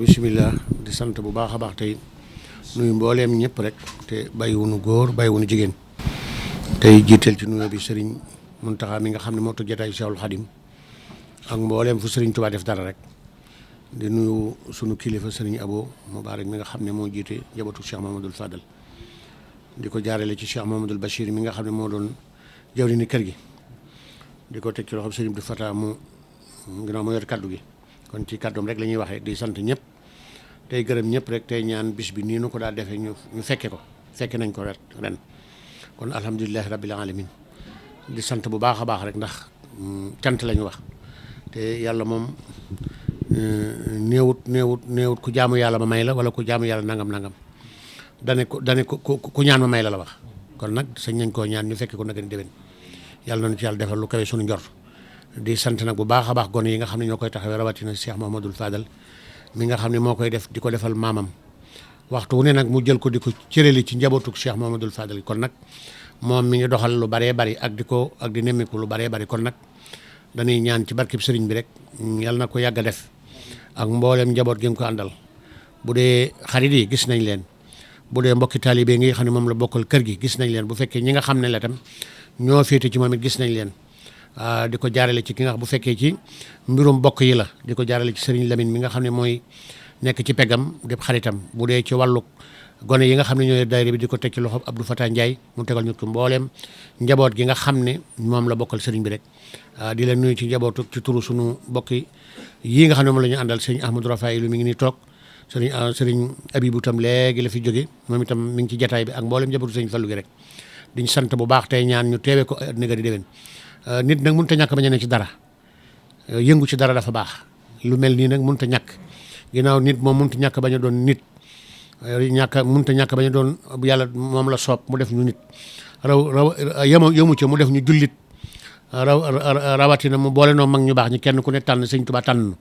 bisimilah di sant bu baax a baax tey nuyu mbooleem ñëpp rek te bàyyiwunu góor bàyyiwunu jigéen tey jiital ci nuyoo bi sëriñ Muntaxa mi nga xam ne moo tax jotaayu Seexul Xadim ak mbooleem fu sëriñ Tuubaa def dara rek di nuyu sunu kilifa sëriñ Abo Mubaarak mi nga xam ne moo jiite njabootu Cheikh Mamadou Fadal di ko jaarale ci Cheikh Mamadou Bachir mi nga xam ne moo doon jawriñu kër gi di ko teg ci loxoom sëriñ Abdou Fatah mu ginnaaw moo yor kaddu gi kon ci kàddoom rek la ñuy waxee di sant ñëpp tey gërëm ñëpp rek tey ñaan bis bi nii nu ko daa defee ñu fekke nañ ko ren kon alhamdulilahi rabbil alamin di sant bu baax a baax rek ndax cant la ñu wax te yàlla moom néewut ku jaamu yàlla ma may la wala ku jaamu yàlla nangam dane ko ku ñaan ma may la wax kon nag sañ nañ koo ñaan ñu fekke ko nag ni déwén yàlla nañu ci yàlla defal lu kawe suñu njort di sant nag bu baax a baax gone yi nga xam ne ñoo koy taxawee rawatina Cheikh Mamadou Fadal mi nga xam ne moo koy def di ko defal maamam waxtu wu ne nag mu jël ko di ko cërali ci njabootu Cheikh Mamadou Fadal kon nag moom mi ngi doxal lu baree bari ak di nemmiku lu baree bari kon nag dañuy ñaan ci barkib sëriñ bi rek yàlla na ko yàgg a def ak mboolem njaboot gi nga ko àndal bu dee xarit yi gis nañ leen bu dee mbokki taalibe ngi xam ne moom la bokkal kër gi gis nañ leen bu fekkee ñi nga xam ne la tam ñoo féete ci moom it gis nañ leen di ko jaarale ci ki nga xam bu fekkee ci mbirum bokk yi la di ko jaarale ci sëriñ Lamine mi nga xam ne mooy nekk ci peggam di xaritam bu dee ci wàllu gone yi nga xam ne ñooy daayira bi di ko teg ci loxo Abdou Fatah Ndiaye mu tegal ñu ko mbooleem njaboot gi nga xam ne moom la bokkal sëriñ bi rek di leen nuyu ci njabootu ci turu sunu bokk yi nga xam ne moom la ñu àndal sëriñ Ahmadou Rafaïlu mi ngi nii toog sëriñ Abibou tam léegi la fi jóge moom itam mi ngi ci jataay bi ak mbooleem njabootu sëriñ Fallu gi rek diñ sant bu baax tey ñaan ñu teewee ko néga di déwén nit nag mënut a ñàkk bañ a ne ci dara yëngu ci dara dafa baax lu mel nii nag mënut a ñàkk ginnaaw nit moom mënut a ñàkk bañ a doon nit mënut a ñàkk bañ a doon yàlla moom la soob mu def ñu nit yëmu ca mu def ñu jullit rawatina mu boole noo mag ñu baax ñi kenn ku ne tànn sëñ Tuubaa tànn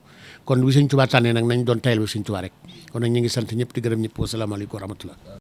kon bi sëñ Tuubaa tànnee nag nañ doon tayal bi sëñ Tuubaa rek kon nag ñu ngi sant ñëpp di gërëm ñëpp wasalaamaaleykum wa rahmatullah